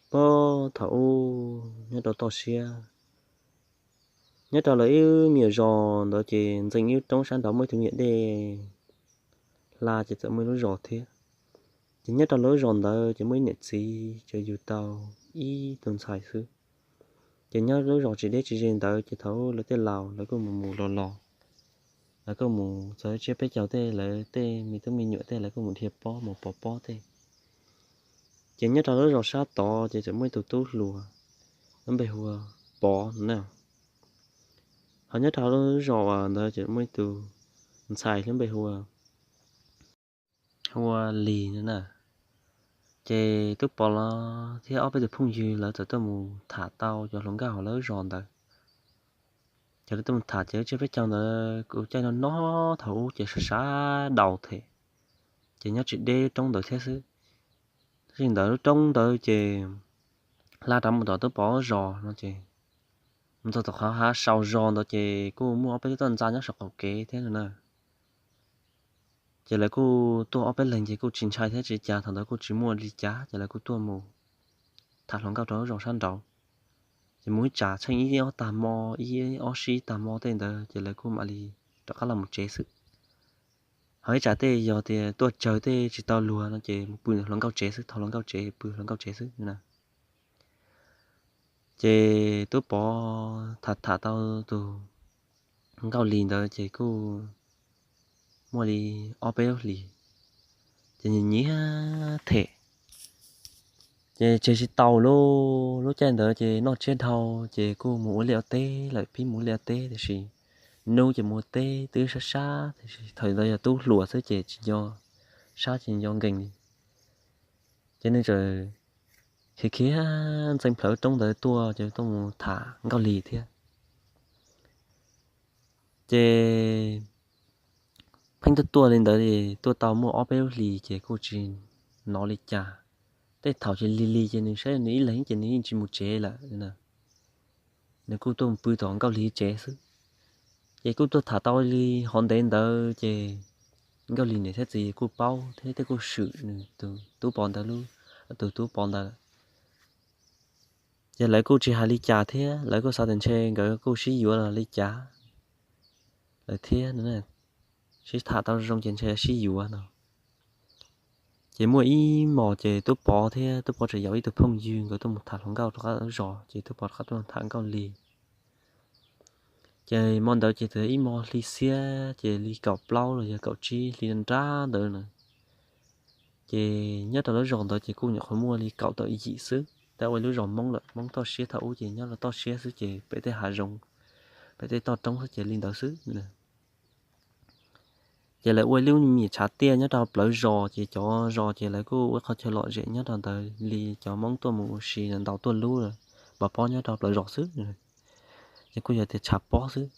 Puag thaum ub nyob rau toj siab, nyob rau lawv ib me nyuam zos ntawd ces ntxeev ib lub roob sab nraud muaj ib tug me nyuam dej hla ces txawm muaj ib lub zos thiab. Ces nyob rau lub zos ntawd ces muaj ib niam txiv ces yug tau ib tug ntxhais xwb. Ces nyob lub zos tsis deb tsis ze ntawd ces thaum lawv tej laus lawv kuj mus mus los los, lawv kuj mus txog tsiab peb caug tej lawv tej me tub me nyuam tej lawv kuj mus dhia pob mus pov pob tej. Ces nyob rau lub zos sab tod ces txawm muaj ib tug tub hluas lub npe hu ua Pov no na. Ho nyob rau lub zos uas ntawd ces muaj ib tug ntxhais lub npe hu ua, hu ua Lis no na. Ces tub Pov los thiab ob peb tus phooj ywg lawv txawm tuaj mus tham tau cov hluas nkauj hauv lawv zos ntawd. Ces lawv tuaj mus tham ces tsiab peb caug ntawd kuj caij no no thaum ub ces sab sab daus them, ces nyob tsis deb roob ntawd thiab xwb. Tab sis ntawd lub roob ntawd ces hla rov mus tom tub Pov zos no ces mus txog tom qhov hav sau zos ntawd ces kuj muaj ob peb lub toj ntxa nyob saum qaum kev thiab no na. Ces lawv kuj tuaj ob peb leeg ces kuj tsis ntshai thiab tsis cas, thaum ntawd kuj tsis muaj li cas ces lawv kuj tuaj mus tham hluas nkauj rau lub zos sab nraud. Ces mus ib tsam tsheej ib ob tag hmo, ib ob sij tag hmo tej ntawd ces lawv kuj mam li rov qab los mus tsev xwb. Ho ib tsam tej yog tias tuaj tsawg tej tsis tau luag no ces mus pw hluas nkauj tsev xwb, thau hluas nkauj tsev, pw hluas nkauj tsev xwb na. Ces tub Pov tham tham tau tus nkauj Lis ntawd ces kuj muaj li ob peb lub hlis, ces nyiam nyiam them. Ces tseg tsis tau lub, lub caij ntawd ces noj tsiab dhau ces kuj mus ua liaj ua teb lawm, pib mus ua liaj ua teb tiam sis nub ces mus ua teb twb sab sab tiam sis thaum ntawd yog tub hluas xwb ces tsis nco sab tsis nco nkees li. Ces nws txawm khiav khiav ntxeev plhaws roob ntawd tuaj ces tuaj mus tham nkauj Lis thiab. Ces pheej tuaj tuaj li ntawd, tuaj tau muaj ob peb lub hlis ces kuj tsis hnov li cas. Tej thaum ces lig lig ces nws saib nws ib leeg ces nws yeej tsis mus tsev lawm. Nws kuj tuaj mus pw tom nkauj Lis tsev xwb. Ces kuj tuaj tham tau li hov ntev ntawd ces nkauj Lis niam thiab txiv kuj paub thiab tej kuj swm nws tus tub Pov ntawd lub, tus tub Pov ntawd lawm. Ces lawv kuj tsis hais li cas thiab, lawv kuj xav tias ntshe nkawd kuj sib yuav los li cas lawm thiab, sib tham tau zoo ces ntshe sib yuav no. Ces muaj ib hmos ces tub Pov thiab tub Pov tseem yaum ib tug phooj ywg nkawd tuaj mus tham hluas nkauj rov qab zos ces tub Pov rov qab tuaj tham nkauj Lis. Ces hmo ntawd ces txawm ib hmo hli xiab ces li kaum plaub los yog kaum tsib hli nrab ntawd na. Ces nyob rau lub zos ntawd ces kuj nyuam qhuav muaj li kaum tawm yim xwb, tab ua lub zos Hmoob lawm, Hmoob toj siab thaum ub ces nyob rau toj siab xwb ces pem tej hav zoov, pem tej toj roob xwb ces li ntawd xwb. Ces lawv ua lub me nyuam tshav tiaj nyob rau plawv zos ces cov zos ces lawv kuj ua qhov chaw lom zem nyob rau ntawd li cov Hmoob tuaj mus ua si ntaus tuaj lub pov pob nyob rau plawv zos xwb. Ces kuj yog tias tshav pob xwb,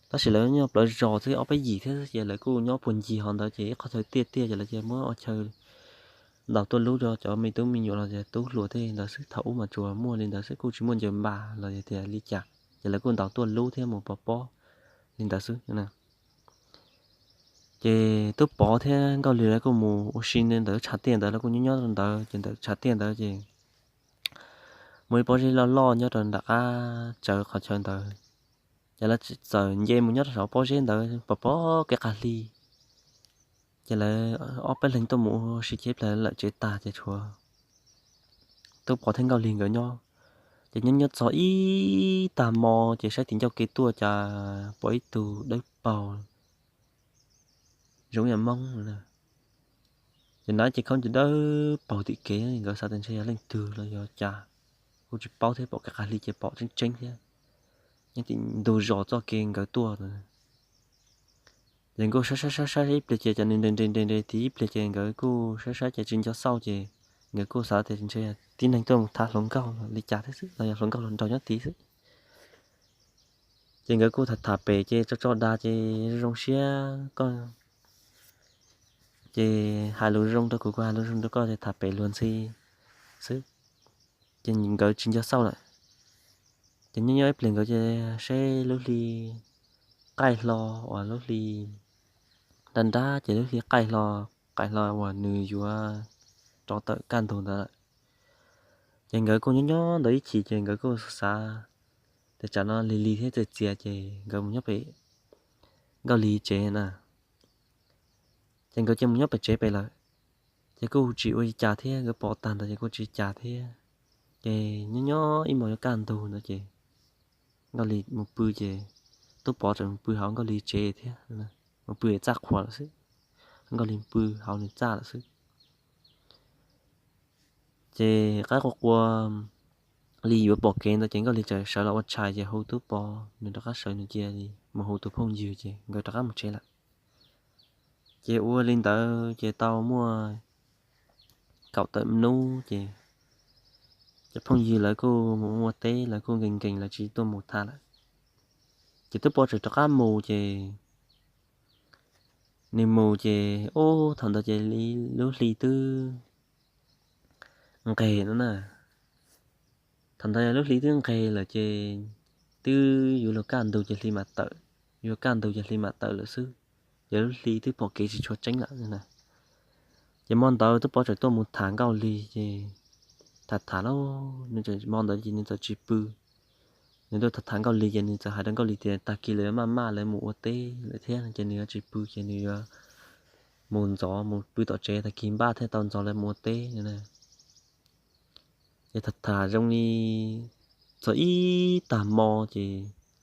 tab sis lawv nyob plawv zos xwb ob peb yim thiab ces lawv kuj nyob puag ncig hov ntawd ces ib qhov chaw tiaj tiaj ces lawv cia muab ua chaw ntaus tuaj lub rau cov me tub me nyuam los tub hluas tej ntawd xwb, thaum ub mas tsuas muaj li ntawd xwb kuj tsis muaj ncaws npas los yog tias li cas, ces lawv kuj ntaus tuaj lub thiab mus pov pob li ntawd xwb. Ces tub Pov thiab nkauj Lis lawv kuj mus ua si ntawm lub tshav tiaj ntawd, lawv kuj nyob nyob rau ntawd ces ntawm tshav tiaj ntawd ces muaj ib pob zeb loj loj nyob rau nram qab tsawv qhov chaw ntawd. Ces lawv txawm nce mus nyob rau saum pob zeb ntawd pov pob kev qab hli. Ces lawv ob peb leeg tuaj mus ua si cheb plawv lawm tsev tag ces tshuav tub Pov thiab nkauj Lis nkawd nyob. Ces nyob nyob txog ib tag hmo ces saib tim ncauj kev tuaj cas pom ib tug dawb paug zoo yam Hmoob na. Ces hnav cev khaub ncaws dawb paug tim kev, nkawd xav tias ntshe yog leej twg los yog cas, kuj tsis paub thiab, pom kev qab hli ces pom tseeb tseeb thiab. Nyob tim ntug zos txoj kev nkawd tuaj. Ces nkawd saib saib saib saib ib pliag ces cas nws nres nres nres nres tim ib pliag ces nkawd kuj saib saib ces tsis nco xauj ces nkawd kuj xav tias ntshe tib neeg tuaj mus tham hluas nkauj li cas thiab xwb los yog hluas nkauj hluas nraug nyob tid xwb. Ces nkawd kuj tham tham pem ces tso tso dag ces zoo zoo siab koj, ces hais lus zoo rau kuv, kuv hais lus zoo rau koj ces tham pem luag ntxhi xwb. Ces nkawd tsis nco xauj lawm. Ces nyob nyob ib pliag nkawd ces seb lub hli qaij hlo uas lub hli nrab nrab ces lub hli qaij hlo, qaij hlo uas nws yuav rov tawm kaj ntug ntawd lawm. Ces nkawd kuj nyob nyob ntawd ib chim ces nkawd kuj xav xav tias tsam no lig lig thiab txias txias ces nkawd mus nyob pem Nkauj Lig tsev na. Ces nkawd cia mus nyob pem tsev pem lawm, ces kuj tsis ua li cas thiab, nkawd pom tag ntawd ces kuj tsis li cas thiab. Ces nyob nyob ib hmos yuav kaj ntug ntawd ces Nkauj Lig mus pw ces Tub Pov txawm mus pw hauv Nkauj Lig tsev thiab, mus pw txaj qhua lawm xwb, Nkauj Lig pw hauv nws txaj lawm xwb. Ces qab qua qua li yuav pom kev ntawd ces Nkauj Lig txawm sawv los ua tshais ces hu Tub Pov nws rov qab sawv nws cia li mus hu tus phooj ywg ces nkawd rov qab mus tsev lawm. Ces ua li ntawd ces tau muaj kaum tawm hnub ces cov phooj ywg lawv kuj mus ua teb, lawv kuj nkees nkees lawv tsis tuaj mus tham lawm. Ces Tub Pov txawm rov qab mus ces nws mus ces ub thaum ntawd ces lub hli twb nqes no na. Thaum ntawd lub hli twb nqes lawm ces twb yuav luag kaj ntug ces hli mam tawm, yuav kaj ntug ces hli mam tawm lawm xwb. Ces lub hli twb pom kev tsis tshua tseeb lawm. Ces hmo ntawd Tub Pov txawm tuaj mus tham Nkauj Lig ces tham tham lauj, nws txawm hmo ntawd ces nws txawm tsis pw. Nws tuaj tham tham Nkauj Lig ces nws txawm hais rau Nkauj Lig tias tag kis lawv yuav maj maj lawv mus ua teb lawm thiab ces nws yuav tsis pw ces nws yuav mus ntxov mus pw tom tsev, tag kis npaj thiaj tau ntxov lawv mus ua teb no na. Ces tham tham zoo li txog ib tag hmo ces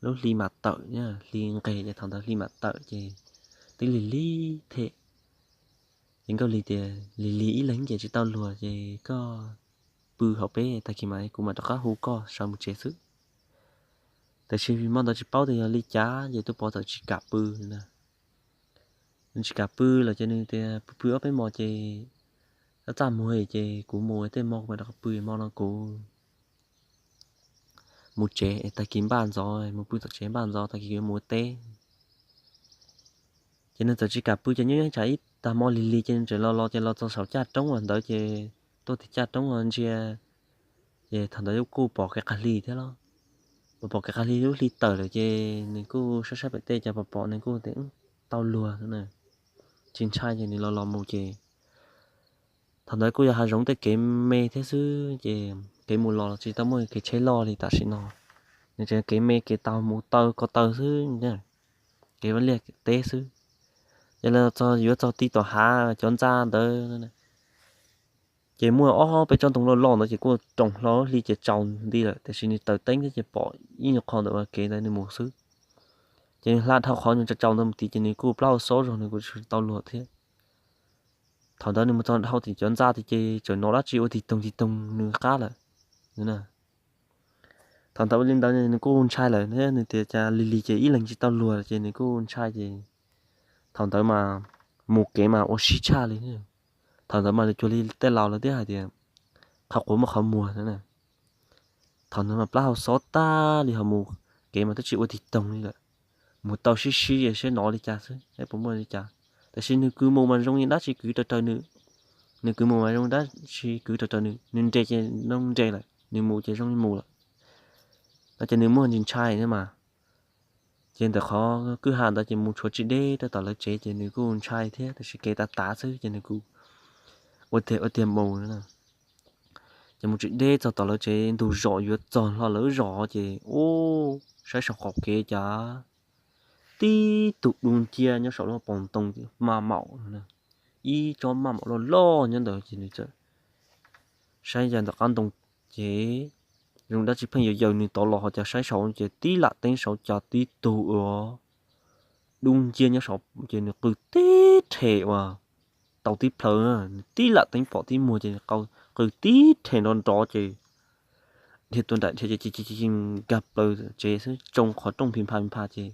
lub hli mam tawm, hli nqes ces thaum ntawd hli mam tawm ces twb lig lig thiab. Ces Nkauj Lig tias lig lig ib leeg ces tsis tau luag ces koj pw hauv peb, tag kis mas kuv mam rov qab hu koj sawv mus tsev xwb. Tiam sis hmo ntawd tsis paub tias yog li cas ces Tub Pov txawm tsis kam pw. Nws tsis kam pw lawm ces nws tias pw pw ob peb hmo ces txaj muag ces kuv mus, tej hmo kuv mam rov qab pw, hmo no kuv mus tsev, tag kis npaj ntxov, mus pw tom tsev npaj ntxov tag kis yuav mus ua teb. Ces nws txawm tsis kam pw ces nyob nyob tsam ib tag hmo lig lig ces nws tseem los los ces los txog saum caj roob ntawd ces tuaj tim caj roob ntsia, ces thaum ntawd kuj pom kev qag hli thiab los, pom pom kev qag hli lub hli tawm lawm ces nws kuj saib saib pem tej cas pom pom, nws kuj tias tau luag na, tsis ntshai ces nws los los mus ces thaum ntawd kuj yog hav zoov tej kev me thiab xwb ces kev mus los tsis tau muaj kev tsheb loj li tam sim no, nws tseem kev me kev taug mus taw ko taw xwb, kev vaj liaj teb xwb. Ces los txog yuav txog ti tom hav cov ntxa ntawd ces muaj ob peb tsob ntoo loj loj ntawd ces kuj roos hlo hli ces tsaus nti lawm, tiam sis nws taws teeb thiab ces pom ib nyuag qho ntawm ua kev ntawd nws mus xwb. Ces nws hla dhau qhov nws tsaus tsaus ntawd mus tid ces nws kuj plaub hau xob zog, nws kuj tsis tau luag thiab. Thaum ntawd nws mus txog dhau tim cov ntxa tid ces txawm hnov dab tsi ua tig toog tig toog nws qab lawm. Thaum ntawd ua li ntawd nws kuj ntshai lawm thiab, nws tias cas lig lig ces ib leeg tsis tau luag ces nws kuj ntshai ces thaum ntawd mas mus kev mas ua sib tshaj li. Thaum ntawd mas lawv cuag li tej laus lawv twb hais tias qhov quav muaj qhov muag na. Thaum ntawd mas plaub hau xob tag li ho mus kev mas twb tsis ua tig toog li lawm, mus tau sib sib seb hnov li cas xwb, seb puas muaj li cas. Tiam sis nws kwv mus mas zoo li dab tsi kwv raws raws nws, nws kwv mus mas zoo dab tsi kwv raws raws nws, nws nres ces zoo nres lawm, nws mus ces zoo li mus lawm. No ces nws muaj ntsis ntshai thiab mas. Ces ntawm qhov kwj ha ntawd ces mus tshuav tsis deb rau tom lawv tsev ces nws kuj ntshai thiab, tiam sis kev tav tav xwb ces nws kuj ua tiag ua tiag mus. Ces mus tsis deb txog tom lawv tsev ntug zos yuav txog hlo lawv zos ces ub, saib saum qaum kev cas tib tug dub ncia nyob saum lub pob ntoo maj maum, ib tsob maj maum loj loj nyob ntawd ces nws txawm saib cas ntawm qab ntoo ces zoo dab tsi pheej yaws yaws nws tod los ho cas saib saud ces tib lam teeb saud cas tib tug ua dub ncia nyob saud ces nws qw tib rhe uas tau tib plhaw, nws tib lam teeb pom tib muag ces nws qw tib rhe nrov nrov ces dhia tuaj nraim dhia ces nkag plaws tsev xwb, tsoo qhov rooj phi npha phi npha ces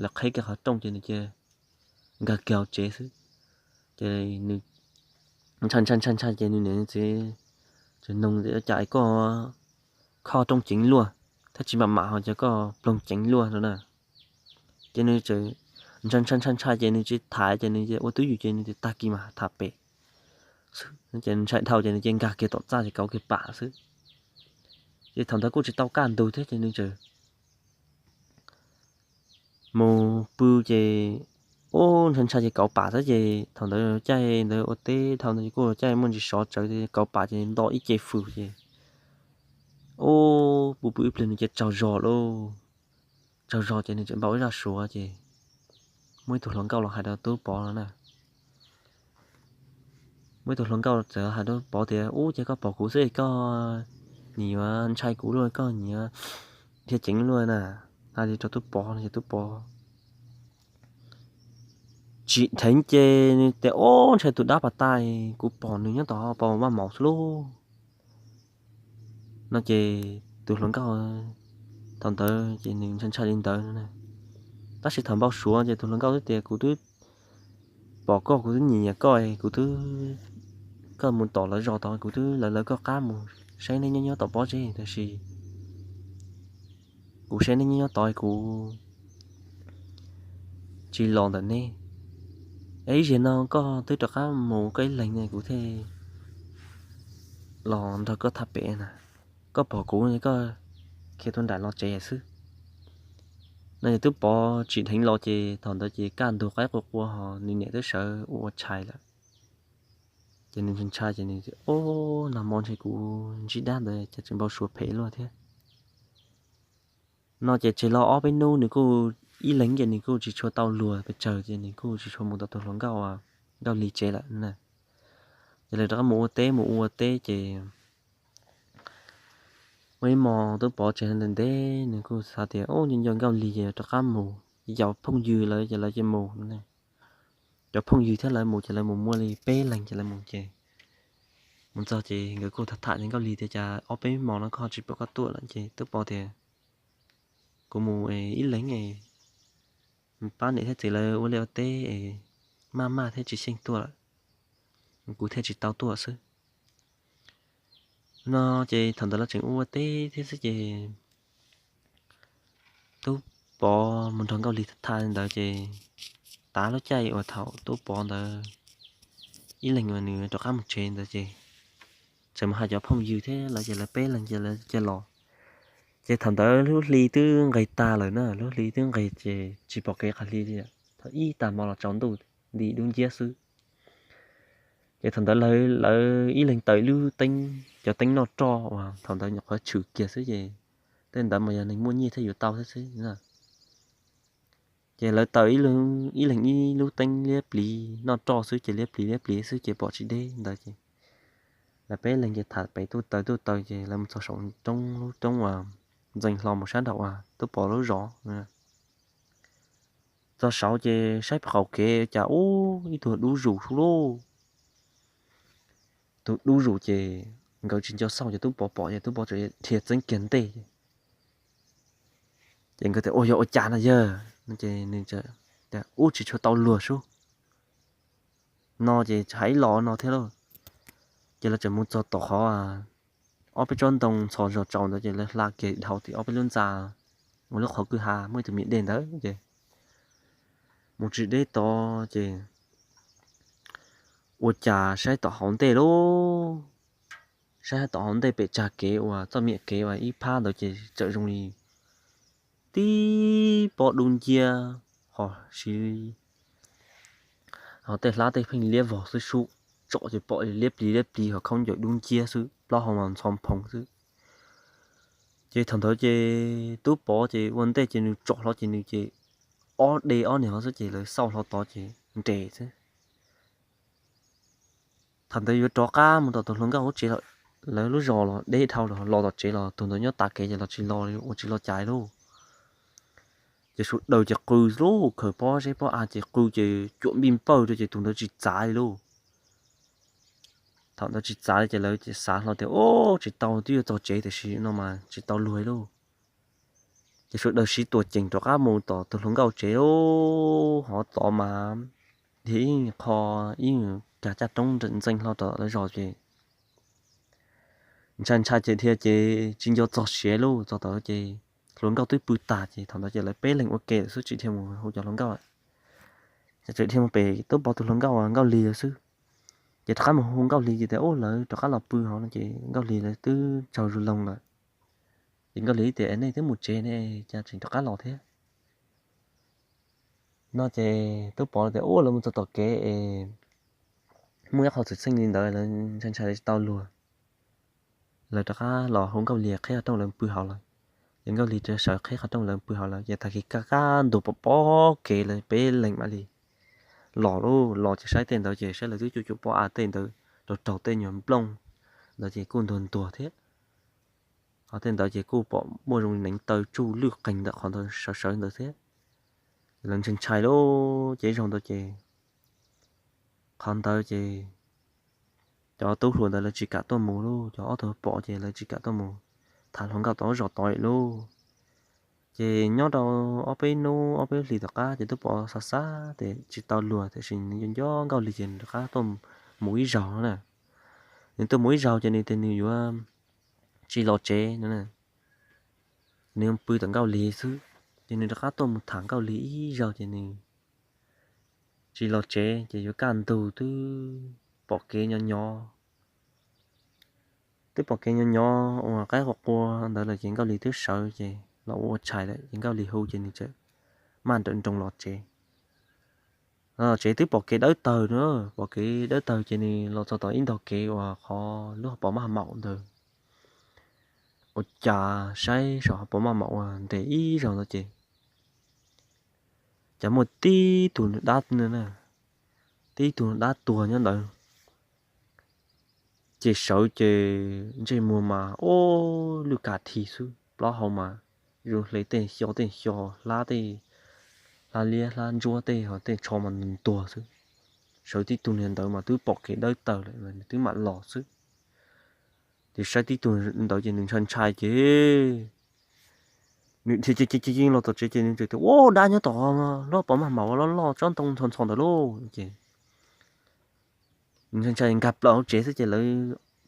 lawv qheb kiag qhov rooj ces nws cia nkag kiag hauv tsev xwb. Ces nws ntshai ntshai ntshai ntshai ces nws niam txiv txawm noog tias ua cas es koj khob rooj ceev luaj thiab tsis mam mam ho cas koj ploog ceev luaj no na. Ces nws txawm ntshai ntshai ntshai ntshai ces nws tsis tham ces nws ua twj ywm ces nws tias tag kis mas tham pem xwb. Ces ntshai dhau ces nws cia nkag kiag tom txaj ces kauv kiag pam xwb. Ces thaum ntawd kuj tsis tau kaj ntug thiab ces nws txawm mus pw ces ub ntshai ntshai ces kauv pam xwb ces thaum ntawd caij ntawd ua teb dhau ntawd kuj caij muaj ntsis sov tsawv ces kauv pam ces nto ib ce fws ces Ub, pw pw ib pliag nws cia tsaug zog lauj. Tsaug zog ces nws tseem npau ib zaj suav ces muaj ib tug hluas nkauj los hais rau tub Pov no na. Muaj ib tug hluas nkauj txawm hais rau Pov tias, ub, ces koj pom kuv xwb koj nim yuav ntshai kuv luaj, koj nim yuav dhia ceev luaj na. Hais li rau tub Pov no ces tub Pov tsim dheev ces nws tias, ob, ntshai tus dab pas tas, kuv pom nws nyob tom Pov maj maum xwb lauj. No ces tus hluas nkauj thaum ntawd ces nws ntshai ntshai li ntawd no. Tab sis thaum npau suav ces tus hluas nkauj twb tias, kuv twb pom koj, kuv twb nyiam nyiam koj, kuv twb, koj mus tom lawv zos tod kuv twb lawv lawv koj qab mus saib neb nyob nyob tom pob zeb, tab sis kuv saib neb nyob nyob tod kuv tsis los ntawm neb. Es ib zaug no koj twb rov qab mus koj ib leeg ne, kuv thiaj los nrog koj tham pem na. Koj pom kuv koj khiav tuaj nram los tsev xwb. No ces tub Pov tsim dheev los ces thaum ntawd ces kaj ntug qaib qua qua ho nws niam twb sawv ua tshais lawm. Ces nws ntshai ces nws, ob, nag hmo ntshe kuv ntsib dab ntawd ces tseem npau suav phem luaj thiab. No ces tseg los ob peb hnub nws kuj, ib leeg ces nws kuj tsis tshua tau luag pes tsawg ces nws kuj tsis tshua mus tom tus hluas nkauj, Nkauj Lis tsev lawm na. Ces lawv rov qab mus ua teb mus ua teb ces muaj ib hmo tub Pov tseem ntev ntev nws kuj xav tias, ub, nco nco Nkauj Lis ces rov qab mus, cov phooj ywg lawv ces lawv cia mus. Cov phooj ywg thiab lawv mus ces lawv mus muaj li peb leeg ces lawv mus ces mus txog ces nkawd kuj tham tham ces Nkauj Lis tias, cas ob peb hmo no koj tsis pom koj tuaj lawm? Ces tub Pov tias, kuv mus ib leeg, mus pab niam thiab txiv lawv ua liaj ua teb es maj maj thiab tsis xyeej tuaj lawm, kuv thiaj tsis tau tuaj xwb. No ces thaum ntawd lawv tseem ua teb thiab xwb ces tub Pov mus nrog Nkauj Lis tham tham ntawd ces tav lub caij uas thaum tub Pov ntawd ib leeg uas nws rov qab mus tsev ntawd ces txawm mus hais cov phooj ywg thiab lawv ces lawv peb leeg ces lawv cia los. Ces thaum ntawd lub hli twb nqis tag lawm na, lub hli twb nqis ces tsis pom kev qhov hli li. Thaum ib tag hmo los tsaus ntuj nti dub nciab xwb. Ces thaum ntawd lawv, lawv ib leeg taws ib lub teeb, cov teeb noj roj uas thaum ntawd nyuam qhuav tshwm kiag xwb ces tej ntawd mas yog neeg muaj nyiaj thiaj yuav tau thiab xwb. Ces lawv taws ib leeg ib lub teeb liab pliv noj roj xwb ces liab pliv liab pliv xwb ces pom tsis deb ntawd ces lawv peb leeg ces tham pem tuj taws tuj taws ces lawv mus txog saum roob, lub roob uas ntxeev hlo mus sab nraum uas tub Pov lub zos. Txog saud ces saib puag qaum kev cas ub ib tug dub zus sub lauj. Tus dub zus ces nkawd tsis nco xauj ces tub Pov pom ces tub Pov txawm dhia txeeb kiag ntej. Ces nkawd tias, ua yog ua cas no yawg? Ces nws tias, ub, tsis tshua tau luag sub. No ces hais ib los no thiab lauj. Ces lawv txawm mus txog tom qhov ob peb tsob ntoo ntxhov zog tsaus ntawd ces lawv hla kiag dhau tim ob peb lub ntxa, ua lub qhov kwj ha muaj ib tug me dej ntawd ces mus tsis deb tod ces ua cas saib tom hauv ntej lauj, saib tom hauv ntej pem tsag kev uas txoj me kev uas ib phab ntawd ces txawm zoo li tib pob dub nciab ho siv ho tej hlab tej pheej liab vog xwb sub, tsom ces pom liab plis liab plis ho khaub ncaws dub nciab xwb, plaub hau mas ntxhov nphoo xwb. Ces thaum ntawd ces tub Pov ces ua ntej ces nws tsom hlo ces nws ces ob de ob niag ho xwb ces lawv xauj hlo tod ces nres xwb. Thaum ntawd yuav rov qab mus tom tus hluas nkauj lub tsev, lawv lub zos los deb dhau los los tom tsev los tus ntawd nyob tav kev ces los tsis los li, ua tsis los cas li lauj. Ces sawv daws ces qw lauj, khaws pob zeb pob av ces qw ces cuam npij npawj rau ces tus ntawd tsis txav li lauj. Thaum ntawd tsis txav li ces lawv ces xav hlo tias, ub, tsis tau, twb yuav txog tsev tiam sis no mas tsis tau luag li lauj. Ces sawv daws sib tuam ceem rov qab mus tom tus hluas nkauj tsev lauj. Hov tod mas dhia ib qho, ib kag caj roob ntxeev hlo tom lawv zos ces ntshai ntshai ces dhia ces tsis nco txog siav lauj. Txog tod ces hluas nkauj twb pw tag ces thaum ntawd ces lawv peb leeg ua ke lawm xwb tsis dhia mus hu cov hluas nkauj. Ces tseem dhia mus pem tub Pov tus hluas nkauj Nkauj Lis lawv xwb. Ces rov qab mus hu Nkauj Lis ces tias, ub, lawv rov qab los pw hov no ces Nkauj Lis lawv twb tsaug zog loo lawm. Ces Nkauj Lis tias, es nej twb mus tsev ne, cas tseem rov qab los thiab? No ces tub Pov tias, ub, lawv mus txog tom kev es muaj ib qho txwm txheej li ntawd lawv ntshai ntshai tsis tau luag. lawv rov qab los hu Nkauj Lis qhib qhov rooj lawv pw hauv lawm. Ces Nkauj Lis rov sawv qhib qhov rooj lawv pw hauv lawm, ces tag kis kaj kaj ntug pom pom kev lawv peb leeg mam li los lauj. Los ces saib tej ntawd ces saib lawv twb cuam cuam pob av tej ntawd, raug raug tej nyuag nplooj ntawd ces kuj ntuag ntuag thiab. Ho tej ntawd ces kuj pom muaj zoo neev taw tsuj lwj qeeg ntawm qhov ntawd sawv sawv ntawd thiab. Ces lawv ntshai ntshai lauj, ces ib zaug ntawd ces qhov ntawd ces cov tub hluas ntawd lawv tsis kam tuaj mus lauj, cov ob tug pom ces lawv tsis kam tuaj mus tham hluas nkauj tod zos tod li lauj. Ces nyob rau ob peb hnub ob peb hlis tom qab ces tub pov xav xav tias tsis tau luag tiam sis nws nco nco Nkauj Lis ces nws rov qab tuaj mus ib zaug na. Nws tuaj mus ib zaug ces nws tias nws yuav tsis los tsev no, nws pw tom Nkauj Lis xwb. Ces nws rov qab tuaj mus tham Nkauj Lis ib zaug ces nws tsis los tsev ces yuav kaj ntug twb pom kev nyo nyo twb pom kev nyo nyo uas qaib qua qua ntawd lawm ces Nkauj Lis twb sawv ces los ua ua tshais lawm ces Nkauj Lis hu ces nws txawm maj nrawm nroos los tsev. Los tsev twb pom kev dawb tawg na, pom kev dawb tawg ces nws los txog tom ib ntog kev uas qhov lub hauv paus maj maum ntawd. Ua cas saib saum hauv paus maj maum uas nres ib zaug ntawd ces cas muaj tib tug dab, tib tug dab tuag nyob ntawd. Ces sawv ces ntsej muag mas ua lwj kas thi xwb, plaub hau mas zoo hle tej xyo tej xyo, hlab tej, hlab liab hlab ntsuab tej ho tej tsho mas ntuag xwb. Sawv tib tug niag ntawd mas twb pom kev dawb tawg lawm, twb mam los xwb. Ces saib tib tug ntawd ces nws ntshai ntshai ces nws dhia ceev ceev los tom tsev ces nws tias, Ua dab nyob tom lub paus maj maum loj loj tsob ntoo ntxhov ntxhov ntawd lauj. Ces nws ntshai ntshai nkag plaws hauv tsev xwb ces lawv,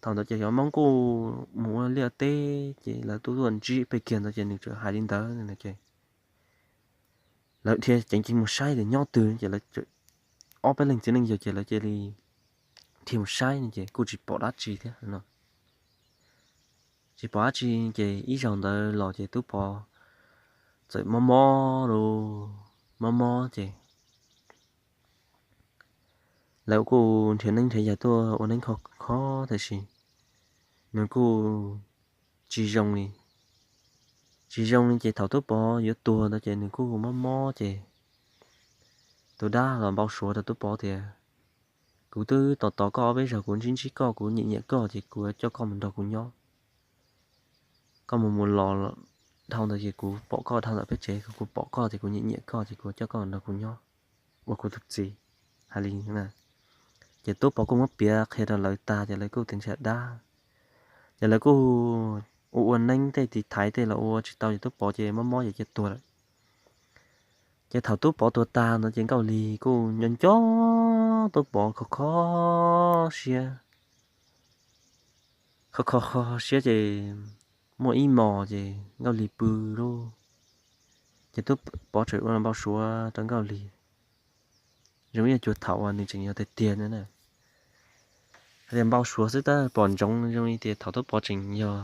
thaum ntawd ces cov Hmoob kuj mus ua liaj teb ces lawv tuaj tuaj ntsib pem kiag ntawd ces nws txawm hais li ntawd ces lawv dhia ceev ceev mus saib tias nyob twg ces lawv ob peb leeg txiv neej yawg ces lawv cia li dhia mus saib no ces kuj tsis pom dab tsi thiab no. Tsis pom dab tsi ces ib zaug ntawd los ces Tub Pov txawm mob mob lu, mob mob ces lawv kuj nrhiav neeb nrhiav yaig tuaj ua neeb kho kho tab sis nws kuj tsis zoo li. Tsis zoo li ces thaum Tub Pov yuav tuag ntawd ces nws kuj mob mob ces tus dab los npau suav rau Tub Pov tias, Kuv twb tos tos koj ob peb zaug, kuv ntsib ntsib koj, kuv nyiam nyiam koj ces kuv coj koj mus nrog kuv nyob. Koj mus mus los dhau ntawd ces kuv pom koj dhau ntawm peb tsev, kuv pom koj ces kuv nyiam nyiam koj ces kuv coj koj mus nrog kuv nyob ua kuv tus txiv. Hais li ces Tub Pov kuj muab piav qhia rau lawv tag ces lawv kuj tias ntshe dab. Ces lawv kuj ua ua neeb tej tiv thaiv tej los ua tsis tau ces Tub Pov ces mob mob ces cia tuag lawm. Ces thaum Tub Pov tuag tag ntawd ces Nkauj Lig kuj nco nco Tub Pov kho kho siab. Kho kho kho siab ces muaj ib hmos ces Nkauj Lig pw lauj, ces Tub Pov tseem ua npau suav rau Nkauj Lig zoo ib yam cuag thaum uas nws tseem yog tiag tiag na. Hais tias npau suav xwb tab pom ntsoov zoo li tias thaum Tub Pov tseem yog,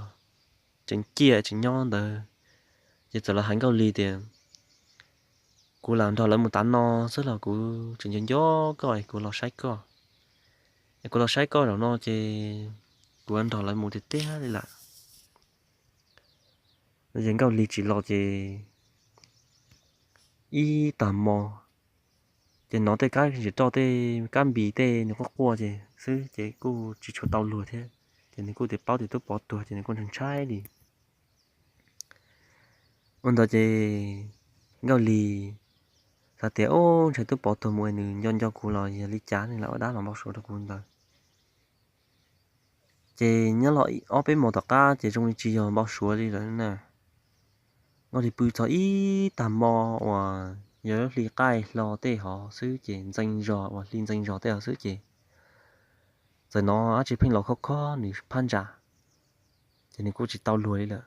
tseem ciaj tseem nyob ntawd, ces txawm los hais Nkauj Lig tias, Kuv lam nrog lawv mus tav no xwb los kuv tseem nco nco koj es kuv los saib koj. Es kuv los saib koj zaum no ces kuv nrog lawv mus tiag tiag li lawm. Ces Nkauj Lig tsis los ces ib tag hmo ces hnov tej kab ntsis roj tej kab npis tej nws quaj quaj ces xwb ces kuj tsis tshua tau luag thiab. Ces nws kuj tias paub tias Tub Pov tuag ces nws kuj ntshai ntshai li. Ua ntawd ces Nkauj Lig xav tias, Ub, ntshai Tub Pov tuag mus nws nco nco kuv los yog li cas ne, lam ua dab los npau suav rau kuv ntawd. Ces nyob los ob peb hmos tom qab ces zoo li tsis yog npau suav li lawm na. Nkauj Lig pw txog ib tag hmo uas yog lub hli qaij hlo tej hov xwb ces ntxeev zog, uas hli ntxeev zog tej hov xwb ces txawm hnov dab tsi pheej los khob khob nws phab ntsa, ces nws kuj tsis tau luag li lawm.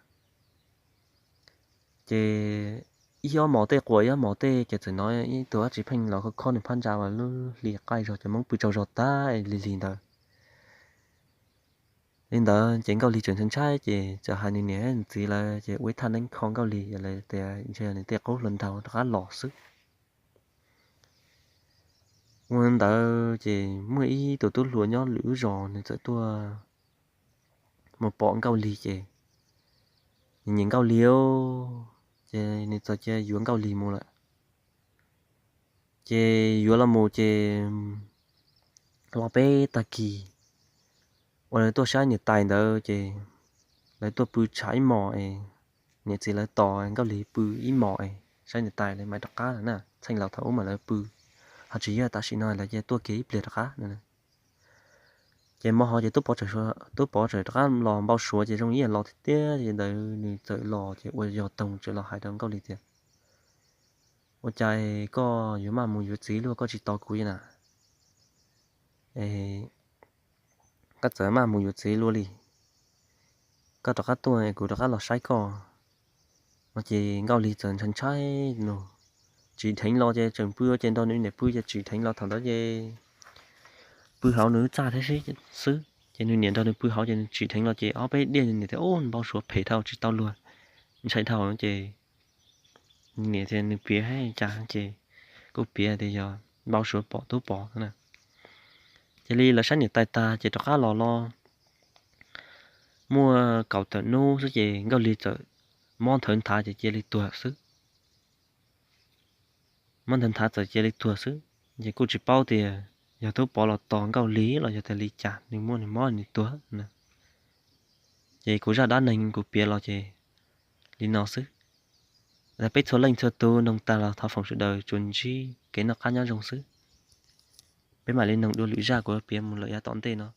Ces ib ob hmos tej quas ib ob hmos tej ces txawm hnov ib tug dab tsi pheej los khob khob nws phab ntsa uas lub hli qaij zog ces Hmoob pw tsaug zog tag lig lig ntawd. Li ntawd ces Nkauj Lig tseem ntshai ntshai ces txawm hais nws niam nws txiv lawv ces ua ib thaj neeb kho Nkauj Lig, lawv tias ntshe yog nws tej qub hluas nraug rov qab los xwb. Ua ntawd ces muaj ib tug tub hluas nyob lwm lub zos nws txawm tuaj mus pom Nkauj Lig ces nws nyiam Nkauj Lig, ces nws txawm cia yuav Nkauj Lig mus lawm. Ces yuav los mus ces los peb tag kis uas lawv tuaj saib niam tais ntawd ces lawv tuaj pw tshav ib hmos es niam txiv lawv tos Nkauj Lig pw ib hmos es saib niam tais lawv mam rov qab na. Txheej laus thaum ub mas lawv pw, ho tsis yog tam sim no lawv cia tuaj kiag ib pliag rov qab. Ces hmo ho ces Tub Pov txawm rov qab los npau suav ces zoo ib yam los tiag tiag ces ntawd nws txawm los ces ua yog toog txawm los hais rau Nkauj Lig tias, Ua cas koj yuav maj mus yuav txiv luaj, koj tsis tos kuv li na? Koj txawm maj mus yuav txiv luaj li, koj rov qab tuaj kuv rov qab los saib koj. No ces Nkauj Lig txawm ntshai ntshai no, tsim dheev los ces tseem pw ces nrog nws niam pw ces tsim dheev los thaum ntawd ces pw hauv nws txaj thiab xwb. Ces nws niam nrog nws pw hauv ces nws tsim dheev los ces ob peb diaj nws niam tias, Ub, npau suav phem dhau tsis tau luag, ntshai dhau. Ces nws niam tias nws piav cas ces kuj piav tias yog npau suav pom Tub Pov na. Cia li lawv saib niam tais tag ces rov qab los los muaj kaum tawm hnub xwb ces Nkauj Lig txawm mob nthawv nthav ces cia li tuag xwb. Mob nthawv nthav txawm cia li tuag xwb. Ces kuj tsis paub tias yog Tub Pov los tos Nkauj Lig los yog tias li cas nws muaj nws mob nws tuag na. Ces kuv zaj dab neeg kuv piav los ces li no xwb. Peb txhua leej txhua tus noog tag los thov foom sawv daws tsuas ntsib kev noj qab nyob zoo xwb. Peb mam li noog dua lwm zaj kuv piav mus lawm yav tom ntej no.